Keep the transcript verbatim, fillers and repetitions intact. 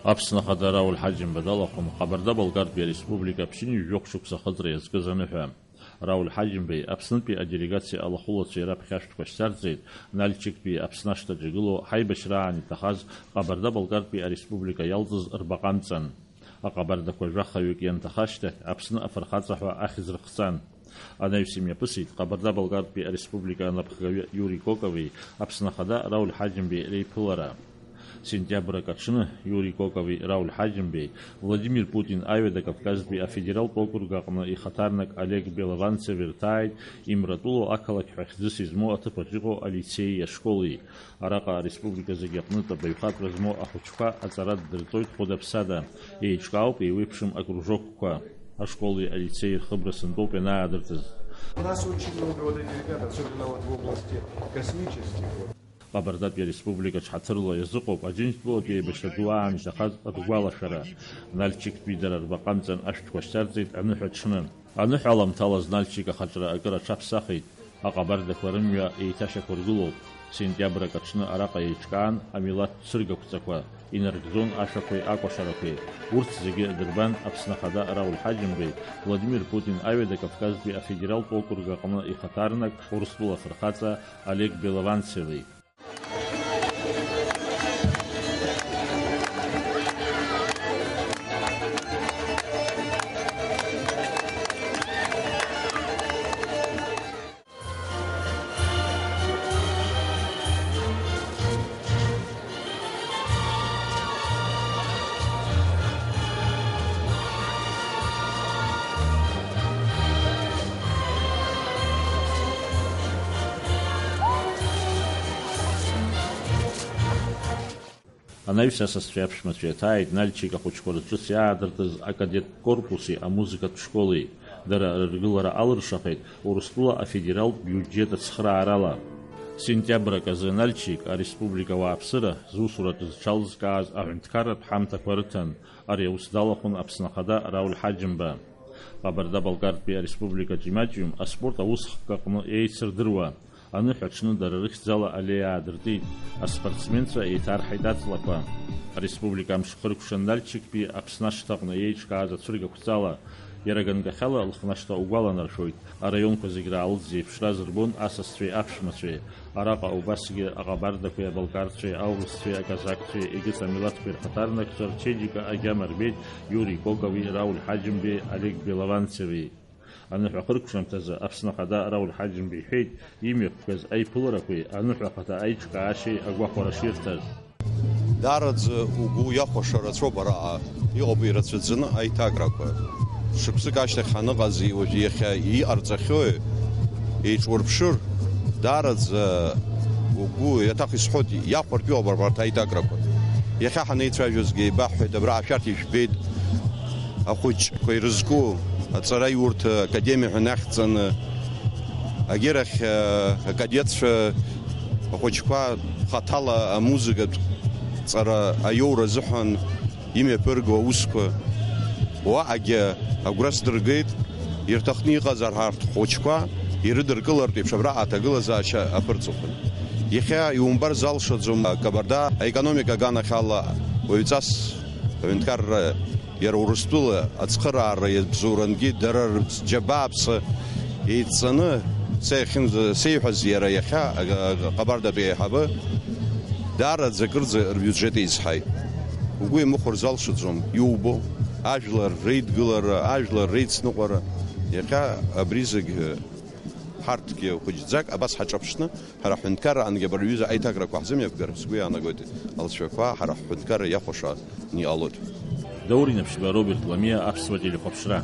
Аԥсны Ахада Рауль Ҳаџьымба далахәын Ҟабарда-Балкартәи Ареспублика ԥшьынҩажәи жәохә шықәса ахыҵра иазкыз аныҳәа. Рауль Ҳаџьымбеи Аԥснытәи аделегациа алахәылацәеи раԥхьа ашәҭқәа шьҭарҵеит, Нальчиктәи Аԥсны ашҭаҿ игылоу ҳаибашьраан иҭахаз Ҟабарда-Балкартәи Ареспублика иалҵыз рбаҟа амҵан. Аҟабардақәа жәахаҩык ианҭаха ашьҭахь, Аԥсны афырхаҵа ҳәа ахьӡ рыхҵан. Анаҩс имҩаԥысит Ҟабарда-Балкартәи Ареспублика анапхгаҩы Иури Кокови Аԥсны Ахада Рауль Ҳаџьымбеи реиԥылара. Сентиабр акы аҽны Иури Кокови Рауль Ҳаџьымбеи Владимир Путин Аҩада Кавказтәи афедералтә округ аҟны ихаҭарнак Олег Белованцеви рҭааит Имратуло ақалақь ҳәа хьӡыс измоу аҭыԥаҿ иҟоу алицеии ашколи. Араҟа ареспублика зегьы аҟнытә абаҩхатәра змоу ахәыҷқәа аҵара ддырҵоит хәыда-ԥсада, еиҿкаауп еиуеиԥшым акружокқәа. Ашколи алицеии рхыбра сынтәоуп ианаадыртыз. У нас очень много вот этих ребят, особенно вот в области космических. Вот. Ҟабардатәи ареспубликаҿ ҳаҭырла иазыҟоуп Аџьынџьтәылатәи еибашьра ду аан иҭахаз ргәалашәара. Нальчиктәи дара рбаҟа амҵан ашәҭқәа шьҭарҵеит аныҳәа аҽны. Аныҳәа аламҭалаз Нальчик ахаҿра акыр аҽаԥсахит. Аҟабардақәа рымҩа еиҭашьақәыргылоуп. Сентиабр акы аҽны араҟа еиҿкаан амилаҭтә цәыргақәҵақәа, инарыгӡон ашәақәеи акәашарақәеи. Урҭ зегьы дырбан Аԥсны Ахада Рауль Ҳаџьымбеи Владимир Путин Аҩада Кавказтәи афедералтә округ аҟны ихаҭарнак Урыстәыла афырхаҵа Олег Белованцеви. Анаҩс асасцәеи аԥшәмацәеи аҭааит Нальчик ахәыҷқәа рҿы иаадыртыз акадеттә корпуси амузыкатә школи. Дара рыргылара алыршахеит Урыстәыла афедералтә биуџьет ацхыраарала. Сентиабр аказы Нальчик ареспублика ауааԥсыра зусураҿы зҽалызкааз аҳәынҭқарратә ҳамҭақәа рыҭан. Ари аус далахәын Аԥсны Ахада Рауль Ҳаџьымба. Ҟабарда-Балкартәи ареспубликаҿ имаҷҩым аспорт аусхк аҟны еицырдыруа. Аныҳәа аҽны дара рыхьӡала аллеиа аадыртит, аспортсменцәа еиҭарҳаит аҵлақәа. Ареспублика амш хыркәшан Нальчиктәи Аԥсны ашҭаҟны еиҿкааз ацәыргақәҵала, иара ганкахьала Лыхнашҭа угәаланаршәоит, араионқәа зегь раалыҵ зеиԥшраз рбон асасцәеи аԥшәмацәеи. Араҟа убасгьы аҟабардақәеи абалкарцәеи, аурысцәеи, аказакцәеи, егьыс амилаҭқәеи рхаҭарнакцәа рчеиџьыка агьама рбеит Иури Кокови, Рауль Ҳаџьымбеи, Олег Белованцеви. Аныҳәа ахыркәшамҭазы Аԥсны Ахада Рауль Ҳаџьымба иҳәеит, имҩаԥгаз аиԥыларақәеи аныҳәа ахаҭа аиҿкаашьеи агәахәара ширҭаз. Даараӡа угәы иахәаша рацәоуп араҟа иҟоуп ирацәаӡаны аиҭакрақәа. Шықәсык ашьҭахь ҳаныҟаз уажә иахьа иҟарҵахьои еиҿурԥшыр, даараӡа угәы иаҭах исҳәоит, иахәартә иҟоуп абарҭ аиҭакрақәа. Иахьа ҳанеицәажәозгьы еибаҳҳәеит, абра ашәарҭа ижәбеит. Ахәыҷқәа ирызку аҵараиурҭа академиа ҳәа инахьӡаны, агьырахь, акадетцәа ахәыҷқәа хаҭала амузыкатә ҵара аиоура азыҳәан имҩаԥырго аусқәа уаҟагьы агәра сдыргеит, ирҭахны иҟазар ҳарҭ ҳхәыҷқәа ирыдыркылартә еиԥш абраҟа аҭагылазаашьа аԥырҵәахын. Иахьа иумбар залшаӡом, Кабарда аекономика аганахьала уаҩҵас аҳәынҭқарра Иара Урыстәыла ацхыраара иабзоурангьы дара рыбз-, џьабааԥса еидҵаны, са иахьынӡа-, сеиҳәаз иара иахьа, а, а, Ҟабардатәи аиҳабы, даараӡа акырӡа рбиуџьет еизҳаит. Угәы иамыхәар залшаӡом, иубо, ажәлар реидгылара, ажәлар реицныҟәара, иахьа абри зегь, ҳарҭгьы хәыҷӡак абас ҳаҿаԥшны, ҳара ҳҳәынҭқарра ангьы абарҩыза аиҭакрақәа ҳзымҩаԥгар, сгәы иаанагоит, алҵшәақәа ҳара ҳҳәынҭқарра иахәаша иҟалоит. Даур Инаԥшьба, Роберт Ламиа, Аԥсуа телехәаԥшра.